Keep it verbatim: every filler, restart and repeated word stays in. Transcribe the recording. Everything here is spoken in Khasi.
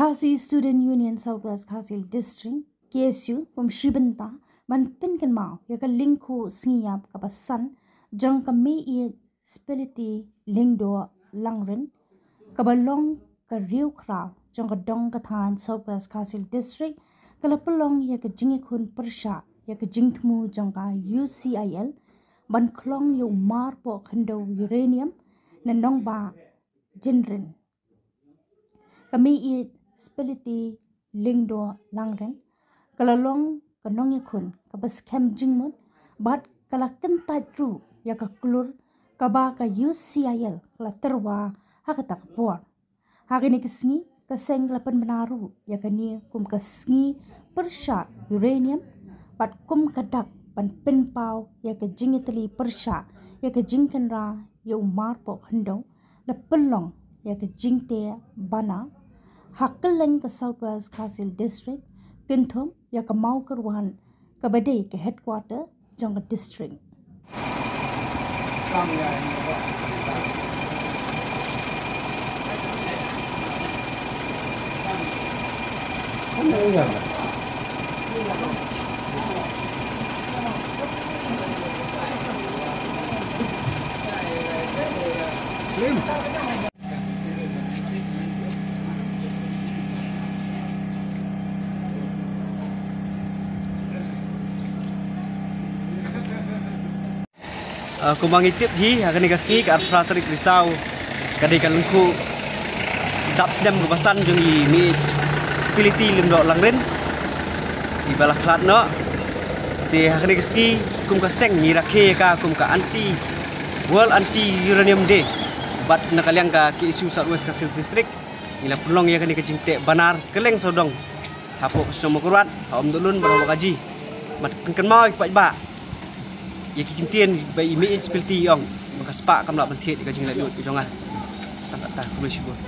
Khasi Student Union South West Khasi Hills District, K S U, kum shi bynta ban pynkynmaw ïa ka lyngkhuh sngi ïap kaba san jong ka Mei Spility Lyngdoh Langrin, kaba long ka riew khraw jong ka dong ka thaiñ South West Khasi Hills District, ka la pynlong ïa ka jingïakhun pyrshah ïa ka jingthmu jong ka U C I L ban khlong ïa u marpoh khyndew uranium na nongbah Jinrin. Ka Mei Spility Lyngdoh Langrin ka la long ka nongïakhun kaba skhem jingmut bad ka la kyntait ruh ïa ka klur kaba ka U C I L ka la tyrwa ha kata ka por. Ha kane ka sngi, ka seng ka la pynbna ruh ïa kane kum ka sngi pyrshah uranium bad kum ka dak ban pynpaw ïa ka jingïatylli pyrshah ïa ka jingkynra ïa u marpoh khyndew, la pynlong ïa ka jingteh banar ha kylleng ka South West Khasi Hills District, kynthum ïa ka Mawkyrwat kaba dei ka headquarter jong ka district. Ah, kumba ngi tip hi, ha kane ka sngi ka arphew phra tarik Risaw, ka dei ka lyngkhuh dap snem kaba san jong i Mei Spility Lyngdoh Langrin iba la khlad noh. Te ha kane ka sngi kum ka seng ngi rakhe ïa ka kum ka anti, World Anti Uranium Day. Bad na ka liang ka K S U South West Khasi Hills District ngi la pynlong ïa kane ka jingteh banar kylleng sawdong hapoh ka shnong Mawkyrwat, ha Umdonglun bad ha Wahkaji. Bad pynkynmaw ïa ki paidbah ïa ki kyntien ba i Mei Spility i ong ba ka spah kam lah ban thied ïa ka jinglaitluid ka jong nga. Tang katta, khublei shibun.